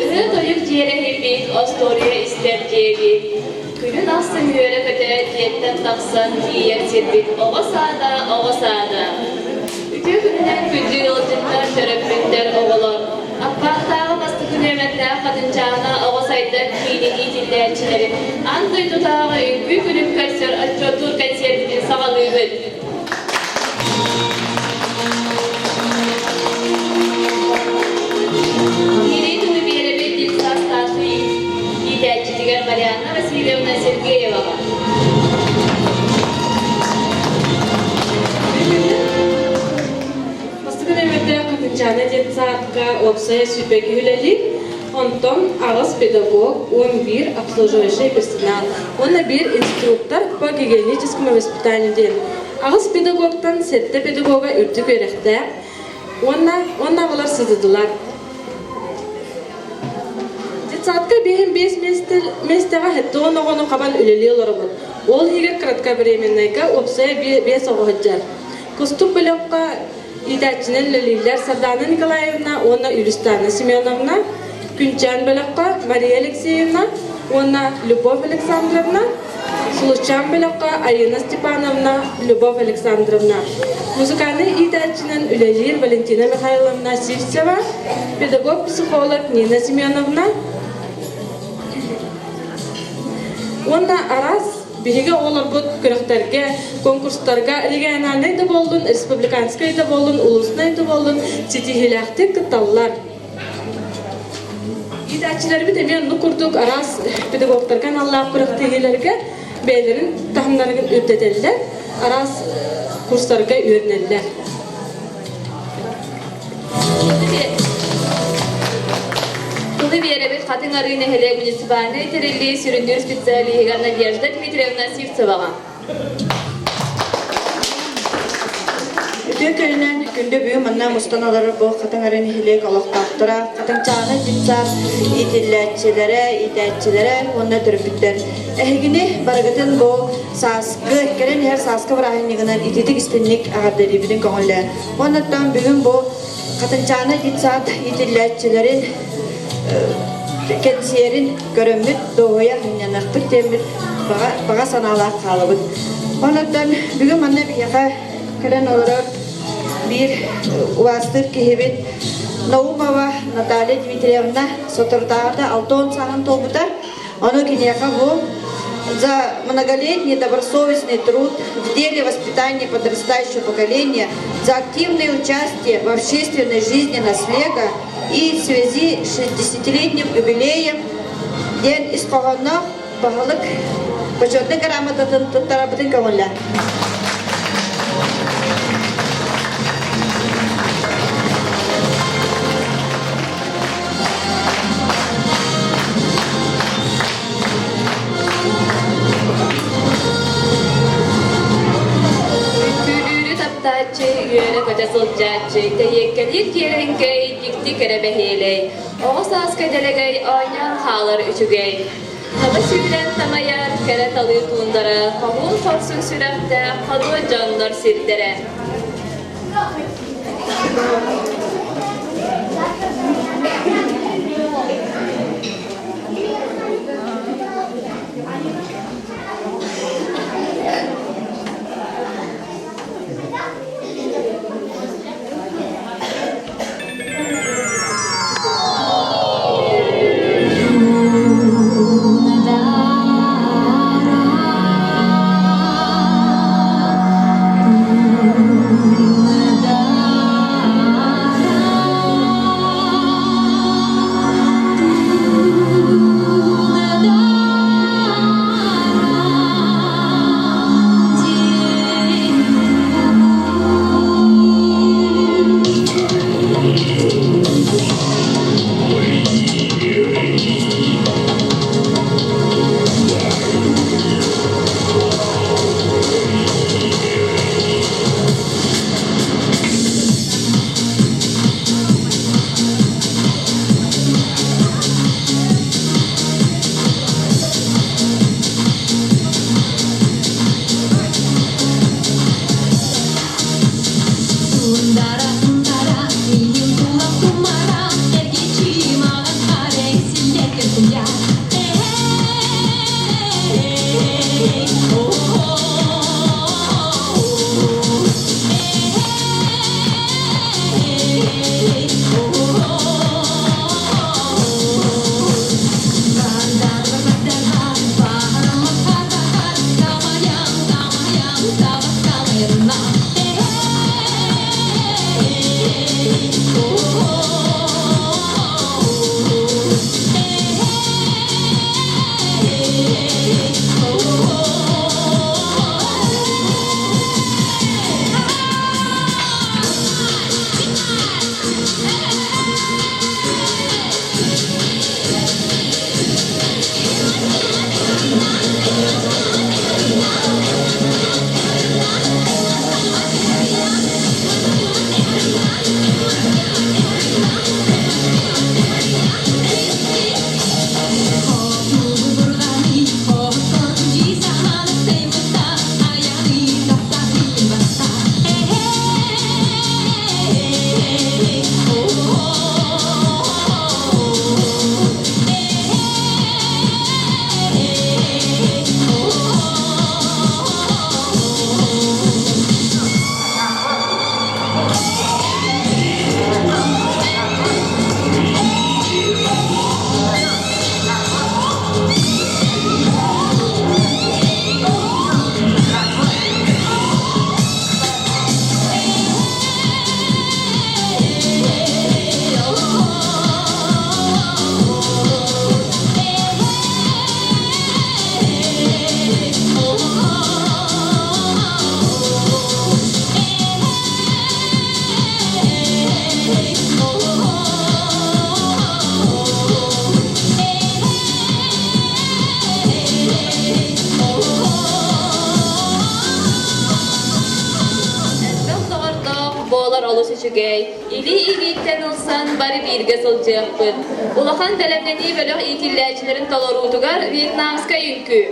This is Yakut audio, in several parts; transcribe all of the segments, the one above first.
Ырыа-тойук дьиэрэһийбит, остуоруйа истэр дьиэбит. Күнүн ахсын үөрэ-көтө дьиэттэн тахсан тиийэр сирбит оҕо саада, оҕо саада. Үтүө күнүнэн күндү ыалдьыттар, төрөппүттэр, оҕолор. Аппаахтааҕы бастакы нүөмэрдээх Хатынчаана оҕо сайдар киинин иитиллээччилэрин аан дойдутааҕы үҥкүү күнүн көрсөр отчуоттуур кэнсиэрбитин саҕалыыбыт. Киирии тылы биэрэбит детсад старшай иитээччитигэр Марианна Васильевна Сергееваҕа. Бастакы нөмердээх Хатынчаана детсадка уопсайа сүүрбэки үлэлиир, онтон аҕыс педагог, 11 обслуживающий персонал уонна биир инструктор по гигиеническому воспитанию диэн. Аҕыс педагогтан сэттэ педагога үрдүк үөрэхтээх уонна уонна оҕолор сытыдылар. Детсадка биэһин биэс миэстэҕэ 70 оҕону хабан үлэлии олоробут. Ол иһигэр кратковременнайга уопсайа биэс оҕо сылдьар. Кустук бөлөххө иитээччинэн үлэлииллэр Сардаана Николаевна уонна Юлистана Семеновна, Күнчээн бөлөххө Мария Алексеевна уонна Любовь Александровна, Сулусчаан бөлөххө Айыына Степановна, Любовь Александровна. Музыкальнай иитээччинэн үлэлиир Валентина Михайловна Сивцева, педагог-психолог Нина Семеновна уонна араас Биһиги оҕолорбут күрэхтэргэ, конкурстарга региональнай да буоллун, республиканскай да буоллун, улуснай да буоллун ситиһиилээхтик кытталлар. Иитээччилэрбит эмиэ оннук курдук араас педагогтарга аналлаах күрэхтэһиилэргэ бэйэлэрин таһымнарын үрдэтэллэр, араас курстарга үөрэнэллэр. Тылы биэрэбит Хатыҥ Арыы нэһилиэк муниципальнай тэриллии сүрүннүүр специалиһыгар Надежда Дмитриевна Сивцеваҕа. Үтүө күнүнэн күндү бүгүн манна мустан олорор бу Хатыҥ Арыы нэһилиэк олохтоохторо, Хатыҥчааны детсад иитиллээччилэрэ, иитээччилэрэ уонна төрөппүттэр. Эһигини барыгытын бу сааскы, кэлэн иһэр сааскы бырааһынньыгынан ититик истинник эҕэрдэлиибитин көҥүллээн Оннуттан бүгүн бу Хатынчаана детсад иитиллээччилэрин кэнсиэрин көрөммүт, дуоһуйа сынньаныахпыт диэммит баҕа, баҕа санаалаах хаалабыт. Оннуттан бүгүн манна биһиэхэ кэлэн олорор биир убаастыыр киһибит Наумова Наталья Дмитриевна соторутааҕыта 60 сааһын туолбута. Ону киниэхэ бу за многолетний добросовестный труд в деле воспитания подрастающего поколения, за активное участие в общественной жизни наслега и в связи с 60-летним юбилеем диэн ис хоһоонноох баһылык почетный грамотатын туттарабытын көҥүллэ. Үҥкүүлүүрү таптааччы, үөрэ-көтө сылдьааччы, тэйиэккэлиир киэрэҥкэй, дьикти кэрэ бэһиэлэй, оҕо сааска дэлэгэй, оонньоон хаалар үчүгэй. Таба сүүрэн тамайар, кэрэ талыы туундара, хоһуун хорсун сүрэхтээх, ходуо дьоннор сирдэрэ. үчүгэй, илии-илииттэн ылсан бары бииргэ сылдьыахпыт. Улахан бэлэмнэнии бөлөх иитиллээччилэрин толоруутугар вьетнамскай үҥкүү.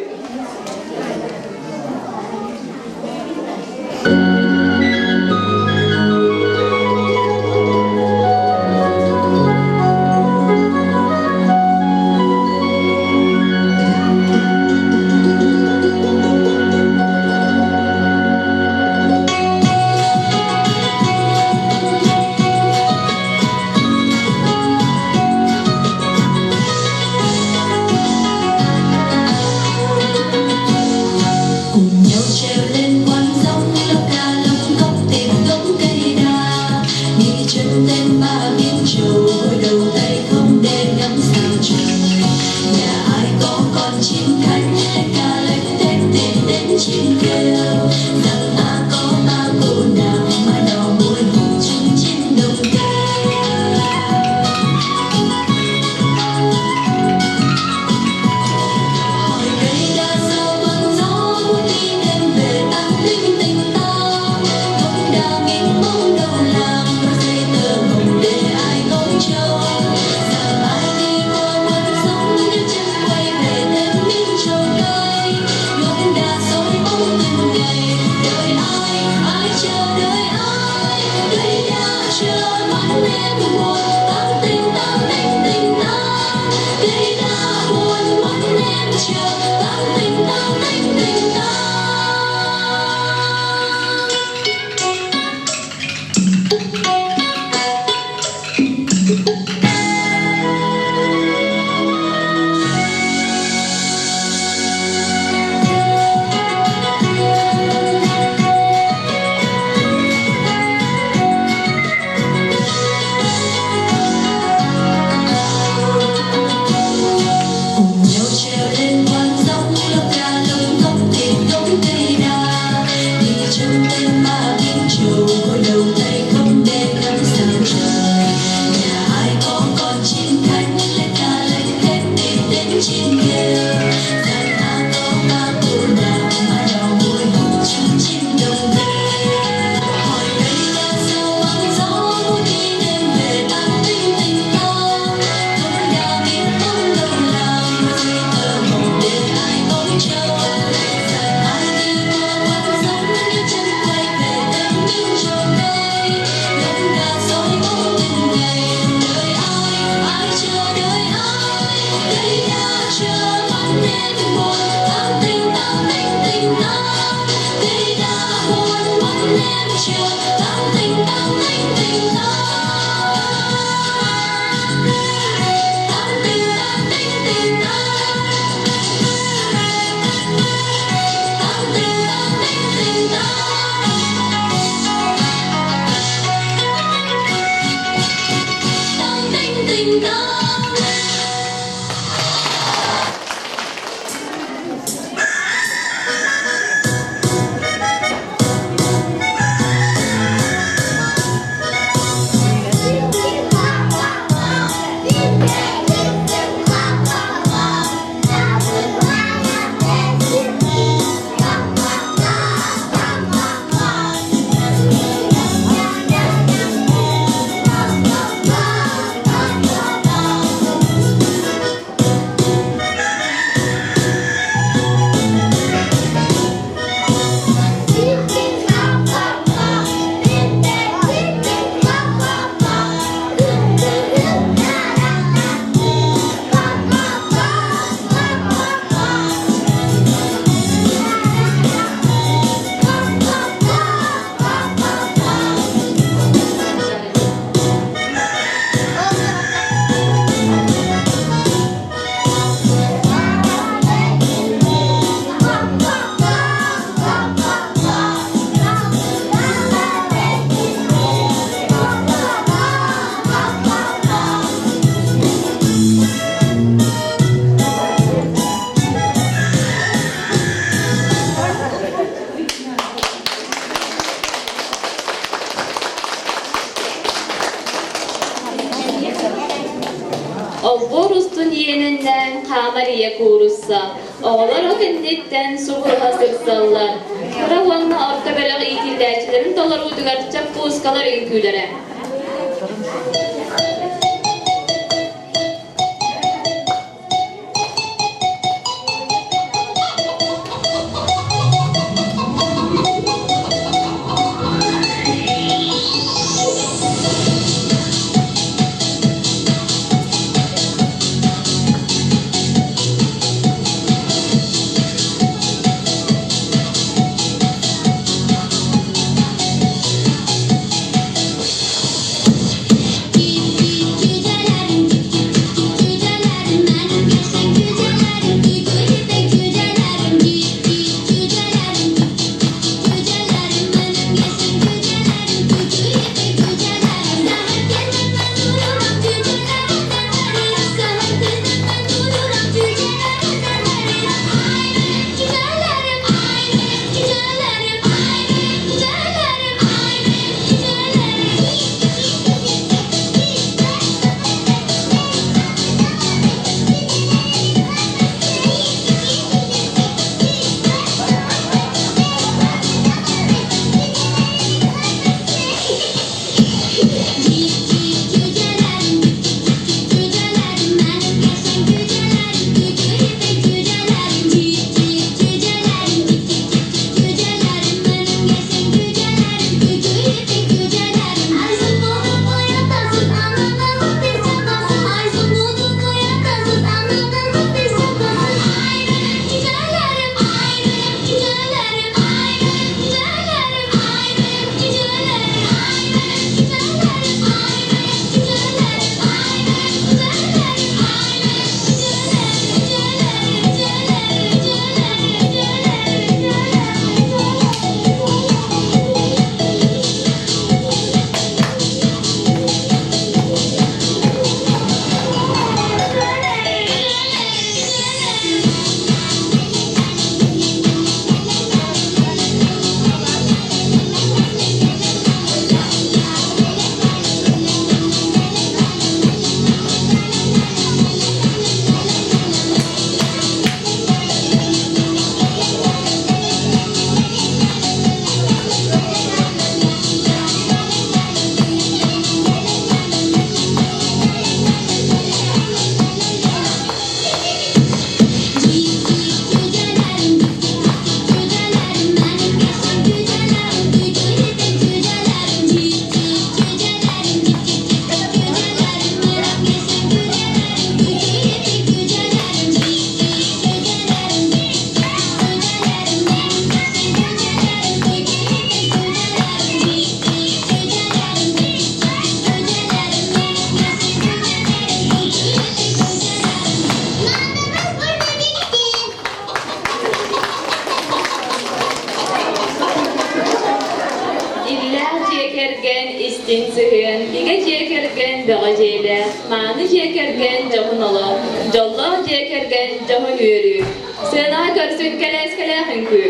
Олбуор устун иэнэннээн хаамар ийэ куурусса. Оҕолор от инниттэн субуруһа сырсаллар. Кыра уонна орто бөлөх иитиллээччилэрин толоруутугар чаппуускалар үҥкүүлэрэ. Иллээх дьиэ кэргэн истиҥ сыһыан, бигэ дьиэ кэргэн бөҕө дьиэлээх, мааны дьиэ кэргэн дьоһун олох, дьоллоох дьиэ кэргэн дьоһун үөрүү. Сыанаҕа көрсүн кэлээскэлээх үҥкүү.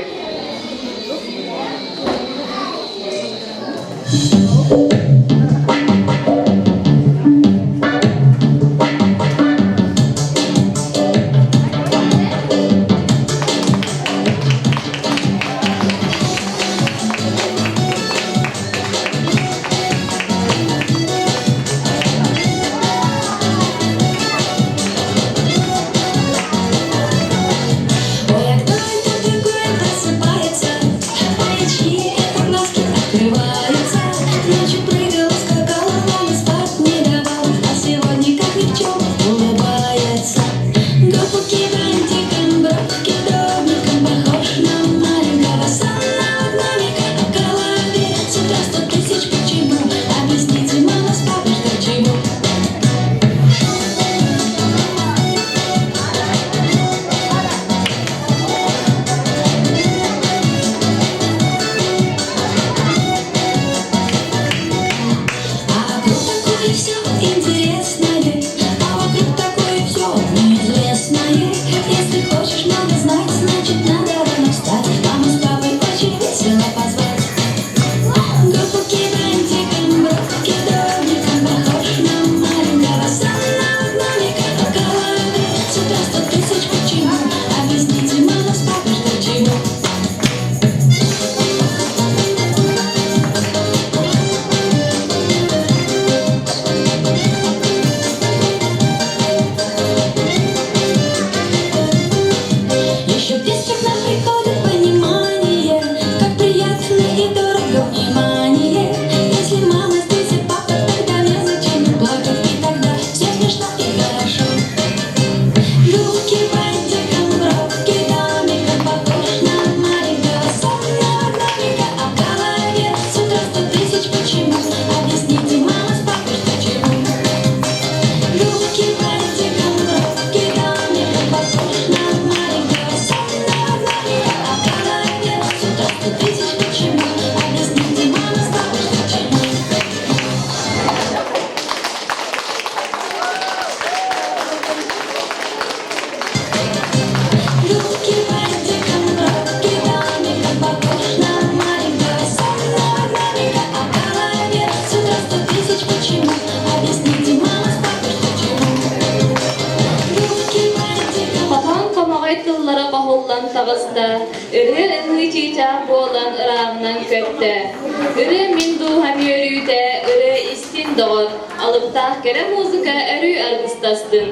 Ой, а кто это такой просыпается? таҕыста, ырыа ыллыы чыычаах буолан ырааҕынан көттө. Ырыа мин дууһам үөрүүтэ, ырыа истин доҕор, алыптаах кэрэ музыка өрүү аргыстастын.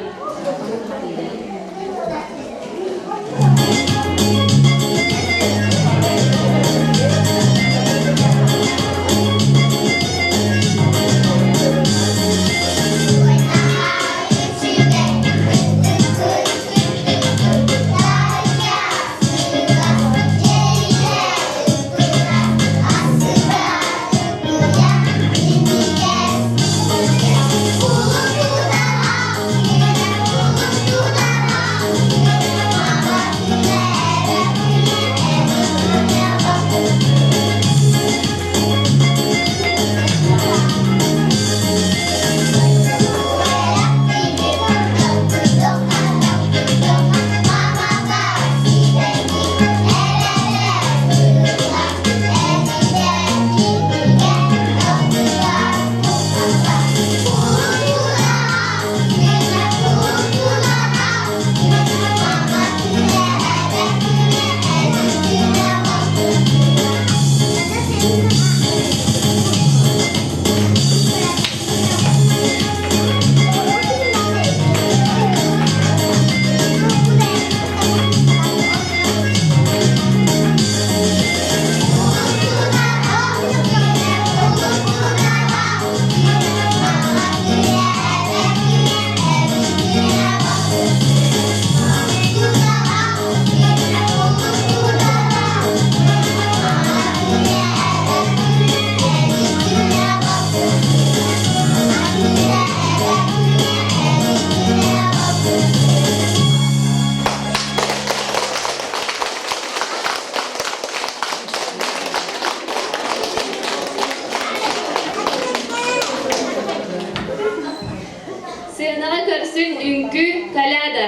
Сыанаҕа көрсүн үҥкүү Коляда.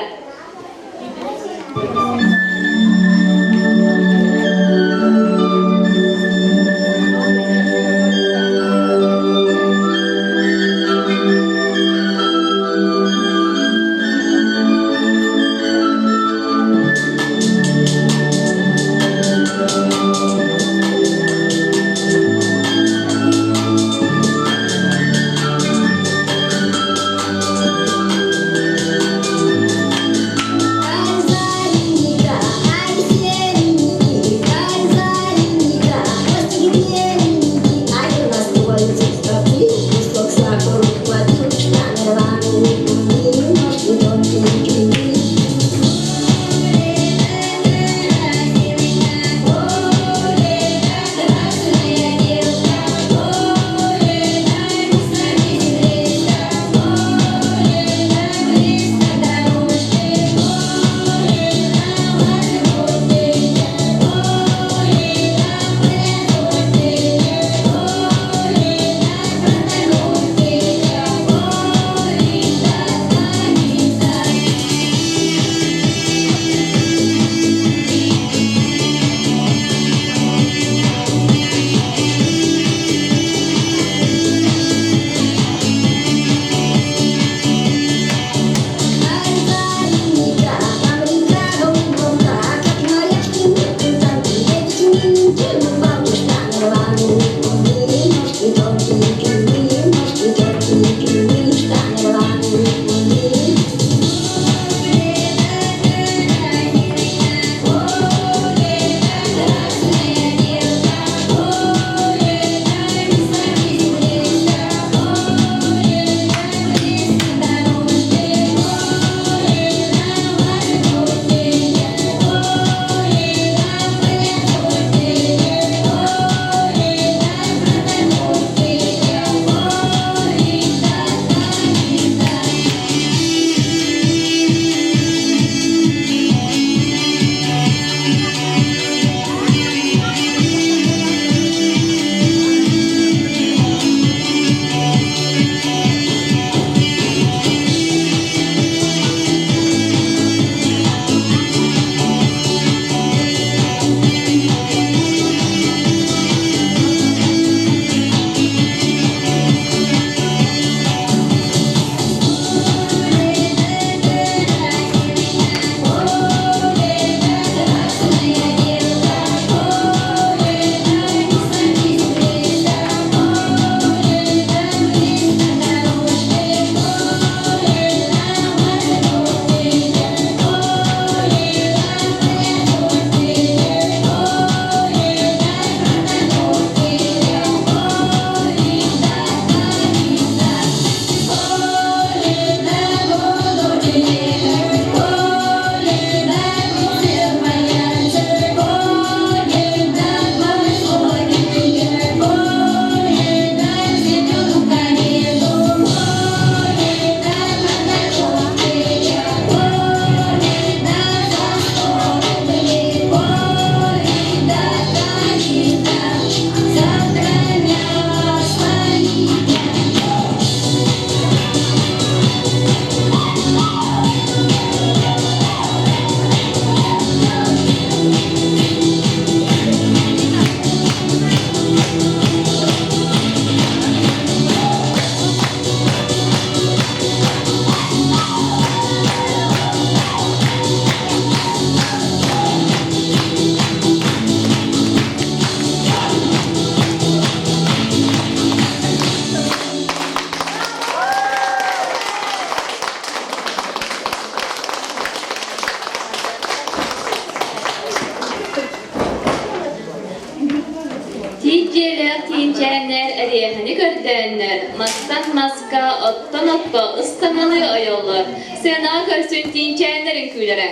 эриэхэни көрдөөннөр, мастан маска, оттон окко ыстаҥалыы ойоллор. Сыанаҕа көрсүн тиинчээннэр үҥкүүлэрэ.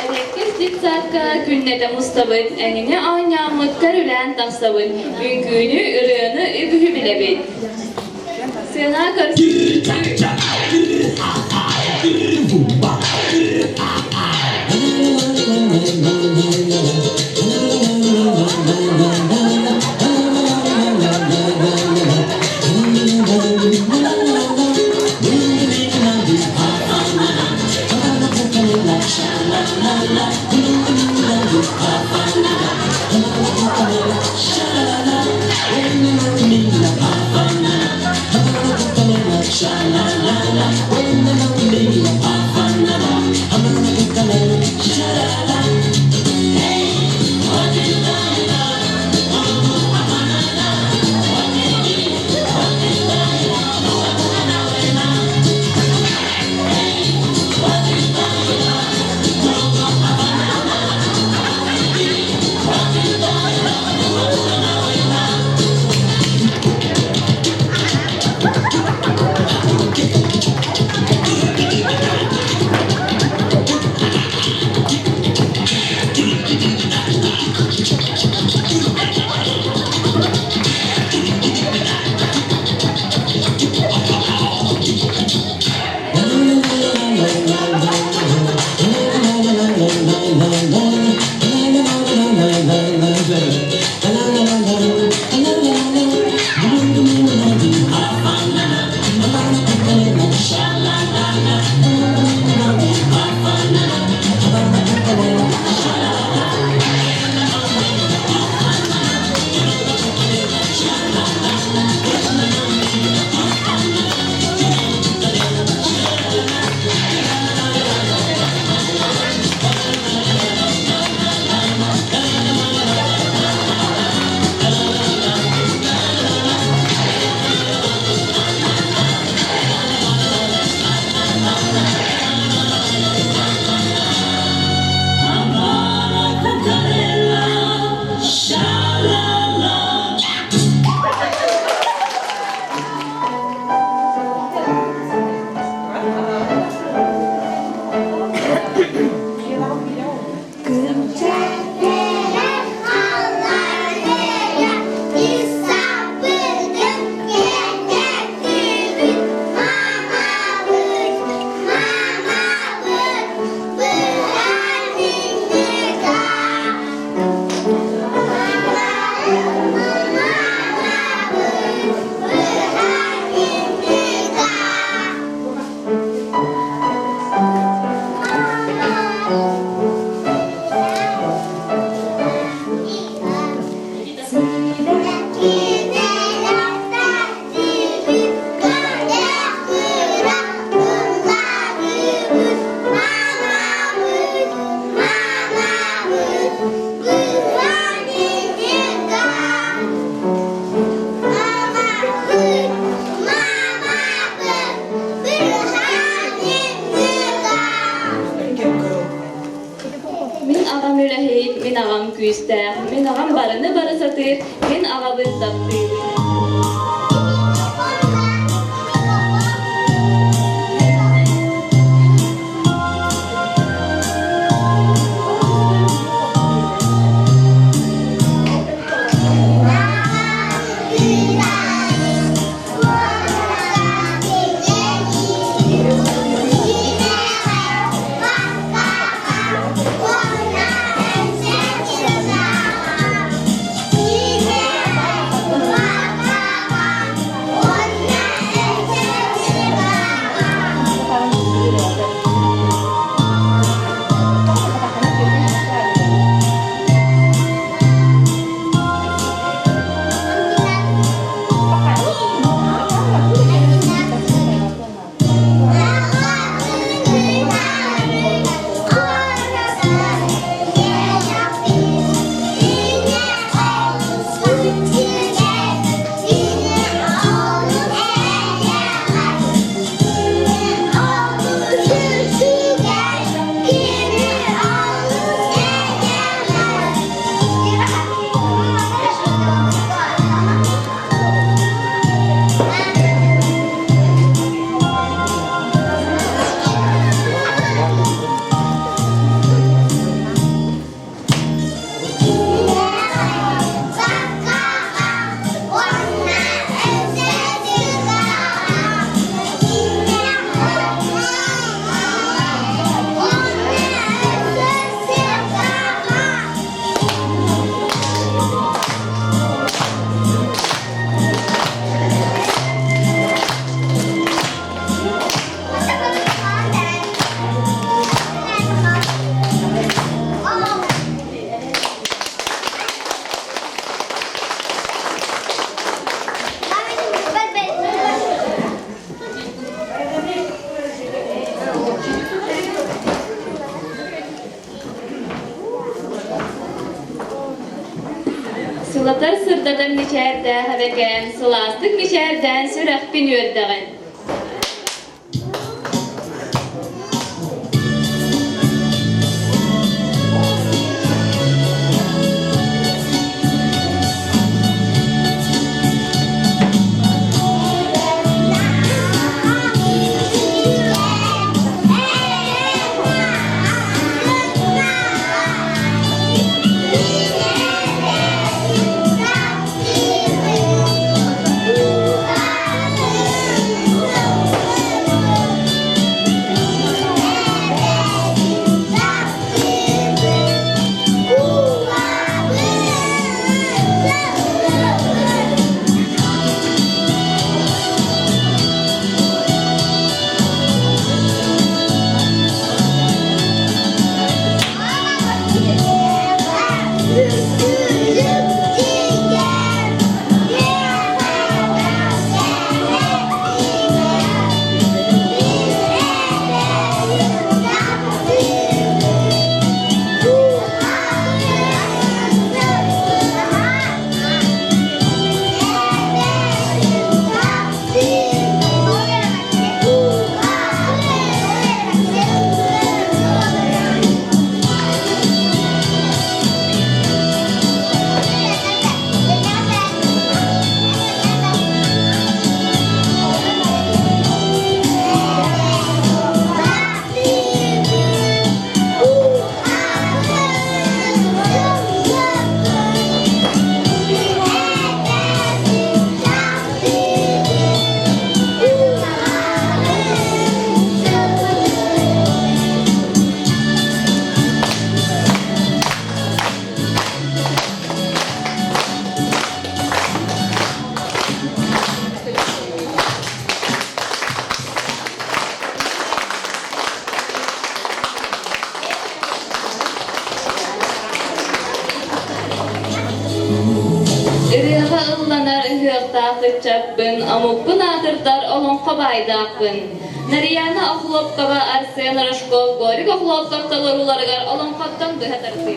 Эһэккис детсадка күннэтэ мустабыт, эҥинэ оонньооммут көрүлээн тахсабыт, үҥкүүнү, ырыаны үгүһү билэбит. Сыана аҕабын таптыыбын. Сылатар сырдатар мичээрдээх эбэкээм, сылаастык мичээрдээн сүрэхпин үөрдэҕин. Ырыаҕа ылланар ыһыахтаах ыччаппын, омукпун аатырдар олоҥхо баайдаахпын. Нарияна Охлопкова, Арсен Рожков, Горик Охлопков толорууларыгар олоҥхоттон быһа тардыы.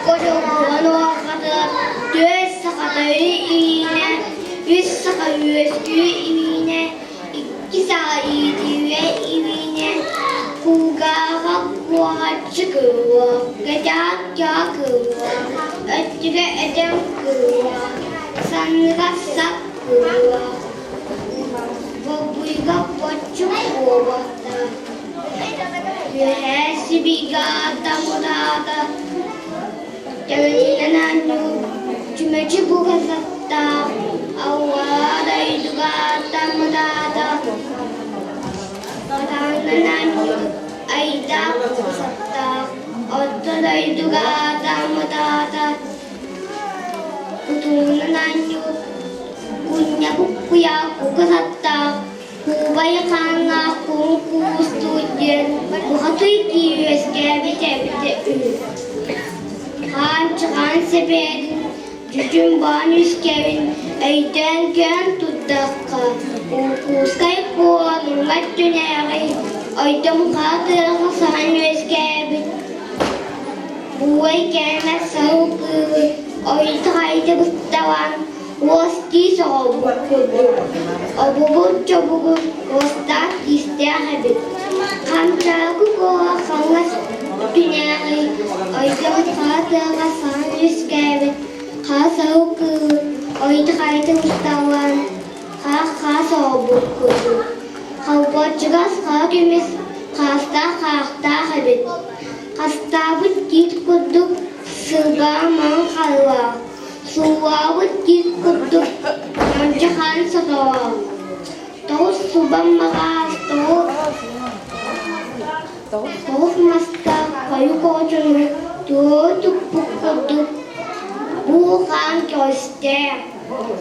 Окко дьолбуон уорҕатыгар түөрт саха төрү иинэ, үс саха үөскүү имиинэ, икки саха иитиүө имиинэ, кулгааҕа куоҕаччы кыылуо, кэтэх кэҕэ кыылуо, өттүгэ өтөн кыылуо, санныга сап кыылуо, Болбуйга боччук буолуохтаах. Үөһээ сибиигэ ааттаммытаата Төбөтүнэн оонньуур, чүмэчи бука саттаах, аллараа дойдуга ааттаммытаата Атаҕынан оонньуур, айдаах бука саттаах, орто дойдуга ааттаммытаата Кутуунан оонньуур, Кунньа-куккуйа кука саттаах, Куубай хааннаах куҥ куустуу диэн бухатый кии үөскээбит эбитэ үһү. Хаанчыгаан сэбиэтин дьүдьүн баан үскэбин өйдөөн көөн турдахха, Уркуускай куо уҥа өттүнээҕи ойдом хаа тыаҕа саһан үөскээбит Буой кээмэс саһыл кыылы ойута-хайыта бысталаан уос тиис оҕолбут курдук, обугур чобугур уостаах тиистээх эбит. Хантаакы куола хаҥас өттүнээҕи ойдом хара тыаҕа саҥа үөскээбит хара саһыл кыылы ойута-хайыта бысталаан хара хаас оҕолбут курдук. Холбооччугас хара көмүс хаастаах хаахтаах эбит. Хастаабыт тиит курдук сылбаа маҥан харылаах, суулаабыт тиит курдук мандьа-хаан сотолоох, тоҕус субан маҕаас тоҕус мастаах хойуу оҕочону туора туппут курдук буу хаан көҕүстээх,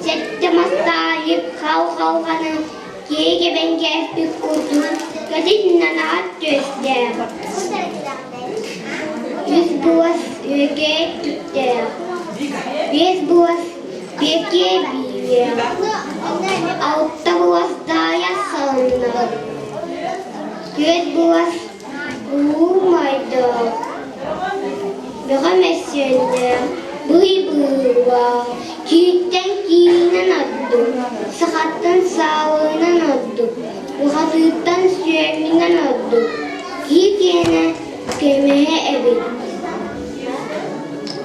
сэттэ мастаайык хал-халҕаны киһи кэбэн кээспит курдук көтүт нанаат түөстээх, үс буос үөкээ түптээх, биэс буос биэкиэ биилээх, алта буос даайа салыннаҕын, түөрт буос улуу майдаах, бөҕө мөссүөннээх, быый быыллаах, кииттэн киинэн ордук, сахаттан саалыынан ордук, бухатыыртан сүөмүнэн ордук, кии киэнэ көмөһө эбит.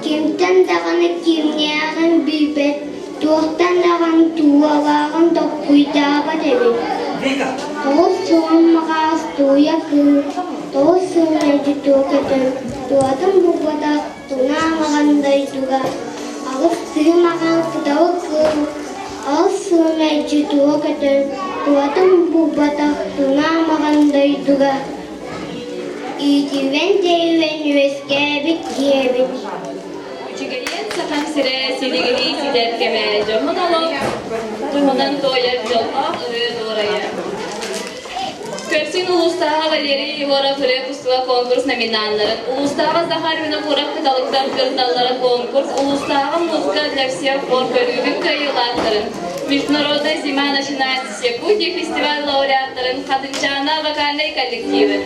Кимтэн даҕаны кимнээҕин билбэт, туохтан даҕаны туулалааҕын толкуйдаабат эбит. Тоҕус суон маҕаас тууйа кыыл, тоҕус сыл мэлдьи туо көтөн, туотун булбатах тунаа маҕан дойдуга, аҕыс тыы маҕан кыталы кыыл, аҕыс сыл мэлдьи туо көтөн, туотун булбатах тунаа маҕан дойдуга иитиллэн-тэйиллэн үөскээбит диэбит. Үчүгэйиэн Сахам сирэ силигилии ситэр кэмэ дьоһун олох туһунан туойар дьоллоох ырыа дуорайа. Көрсүн улуустааҕы Валерий Егоров ырыа кустуга конкурс номинаннарын, улуустааҕы Захар Винокуров кыталыктар кырдаллара конкурс, улуустааҕы музыка для всех хор көрүүтүн кыайыылаахтарын, Международная зима начинается с Якутии фестиваль лауреаттарын Хатынчаана вокальнай коллективы.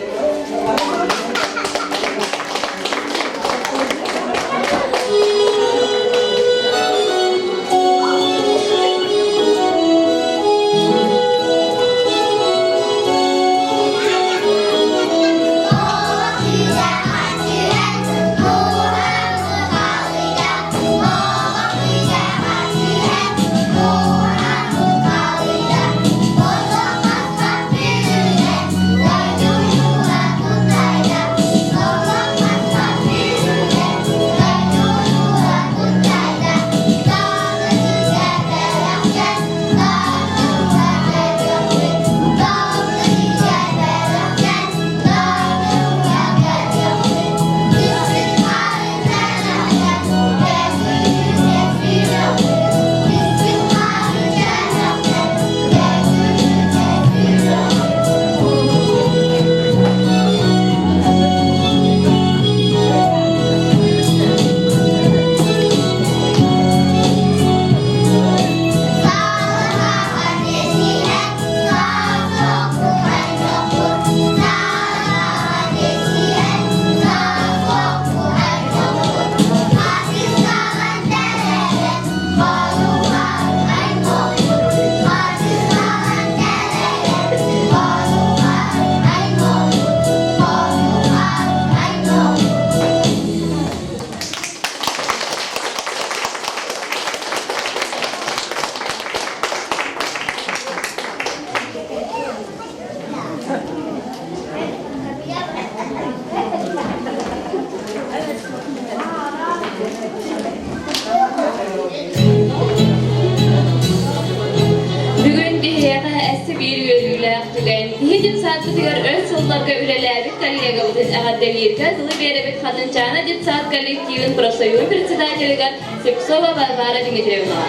Биһи детсадпытыгар өр сылларга үлэлээбит коллегабытын эҕэрдэлииргэ тылы биэрэбит Хатынчаана детсад коллективын профсоюһун председателигэр Слепцова Варвара Дмитриевнаҕа.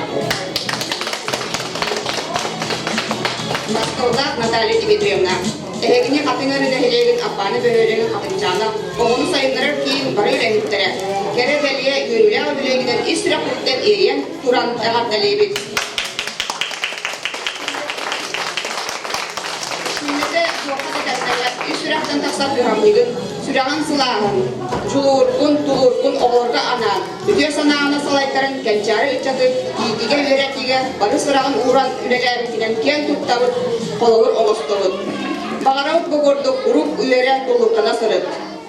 Московлаах Наталья Дмитриевна, эһигини Хатыҥ Арыы нэһилиэгин Аппааны бөһүөлэгин Хатыҥчаана оҕону сайыннарар киин бары үлэһиттэрэ, кэрэ-бэлиэ үөрүүлээх үбүлүөйгүнэн ис сүрэхпититтэн иэйэн туран эҕэрдэлиибит. Күннэтэ туохха да тэҥнэммэт ис сүрэхтэн тахсар кыһамньыгын, сүрэҕин сылааһын, дьулуургун, тулуургун оҕолорго анаан, үтүө санааны салайтаран кэнчээри ыччаты иитиигэ-үөрэтиигэ бары сыраҕын ууран үлэлээбитинэн киэн туттабыт, холобур оҥостобут. Баҕарабыт бу курдук урук үөрэ туллуктана сырыт,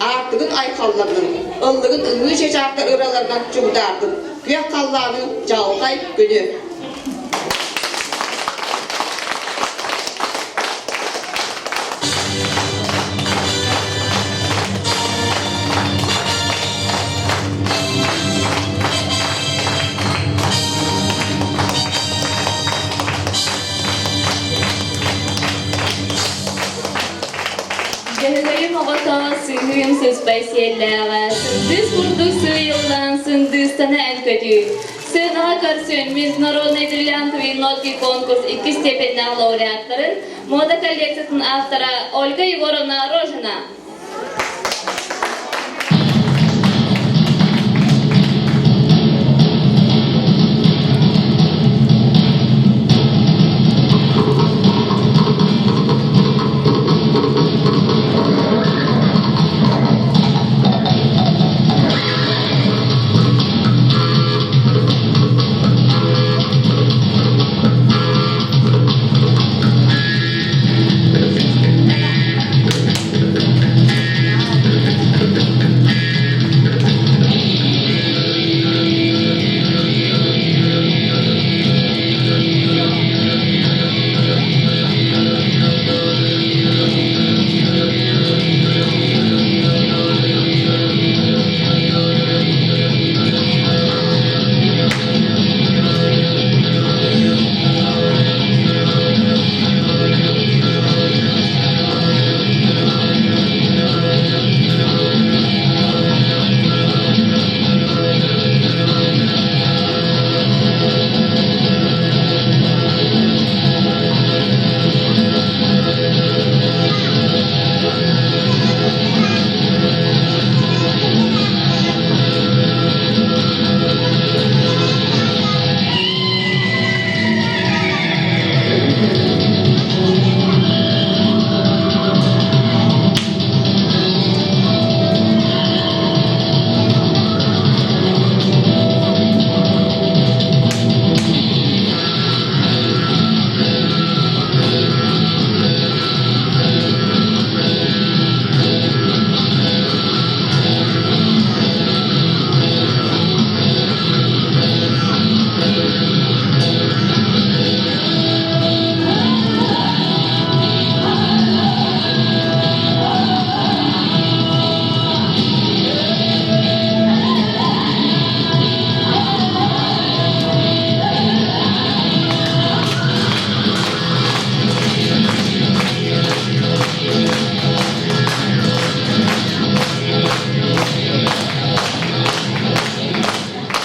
аартыгын айхалланнын, ыллыгын ымыы чычаахтар ыраларынан чугдаардын, күөх халлааны, чаҕылхай күнү! Дьөһөгөйүм оҕото сыһыым сыспай сиэллээҕэ, сындыыс курдук сыыйыллан сындыыстана эн көтүү. Сыанаҕа көрсүөн Международный бриллиантовый нотки конкурс иккис степеннээх лауреаттарын мода коллекциятын автора Ольга Егоровна Рожина.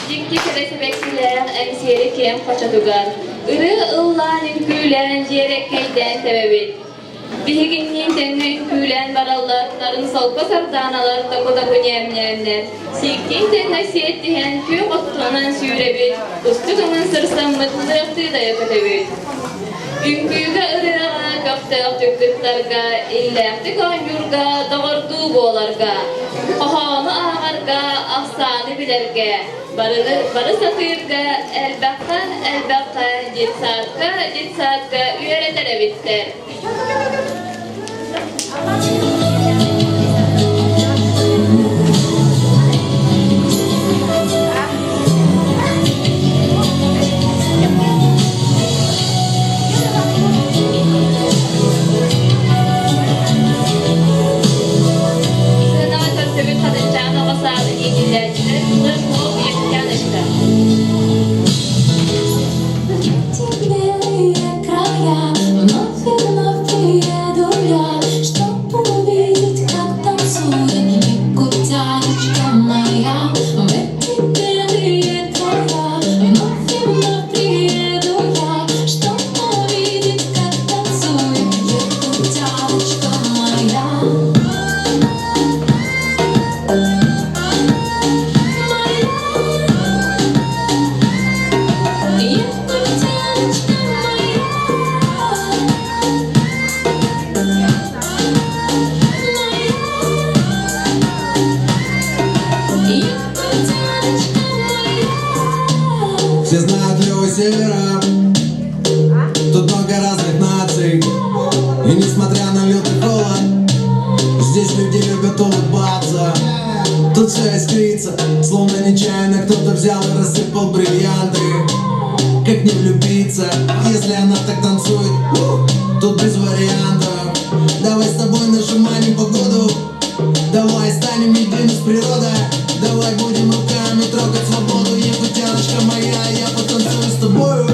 Дьикти кэрэ сибэккилээх Эҥсиэли киэҥ хочотугар ырыа ыллаан үҥкүүлээн дьиэрэккэйдээн тэбэбит. Биһигинниин тэҥҥэ үҥкүүлээн бараллар, нарын солко сардааналар току-току ньээм-ньээмнэр. Сииктиин тэҥҥэ сиэттиһэн күөх оттуунан сүүрэбит, устук өҥүн сырсаммыт лыахтыы дайа көтөбүт. Үҥкүүгэ ырыаҕа көхтөөхтүк кыттарга, иллээхтик оонньуурга, доҕордуу буоларга, хоһоону ааҕарга, ахсааны билэргэ, барыны бары сатыырга, элбэххэ элбэххэ детсадка детсадка үөрэтэр эбиттэр. Сыанаҕа көрсүбүт хатынчаан оҕо саадын иитиллээччилэр Лыжмов Евтяночка. Темнее края, вновь и вновь приеду я. И несмотря на лютый холод, здесь люди любят улыбаться. Тут все искрится, словно нечаянно кто-то взял и рассыпал бриллианты. Как не влюбиться, если она так танцует? Тут без вариантов. Давай с тобой нажимаем погоду. Давай станем едины с природой. Давай будем руками трогать свободу. Якутяночка моя, я потанцую с тобою.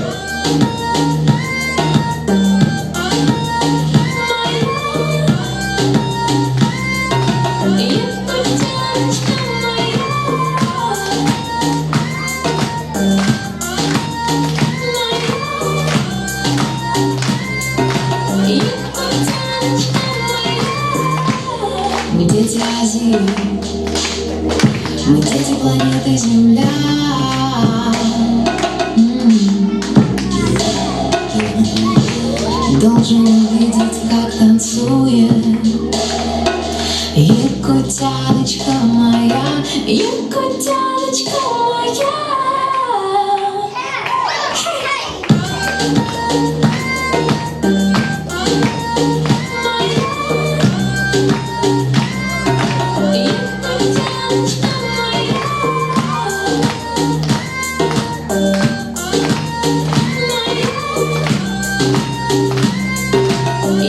Мы дети Азии, мы дети планеты Земля. М. Должен увидеть, как танцует Якутяночка моя, якутяночка моя. Якутяночка моя.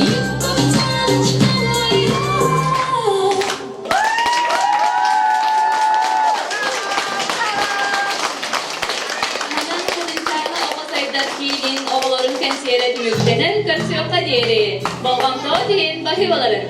Якутяночка моя. Манан Кудынчаана оҕо сайдар киинин оҕолорун кэнсиэрэ түмүктэнэн көрсүөххэ диэри. Болҕомто иһин баһыыбаларын.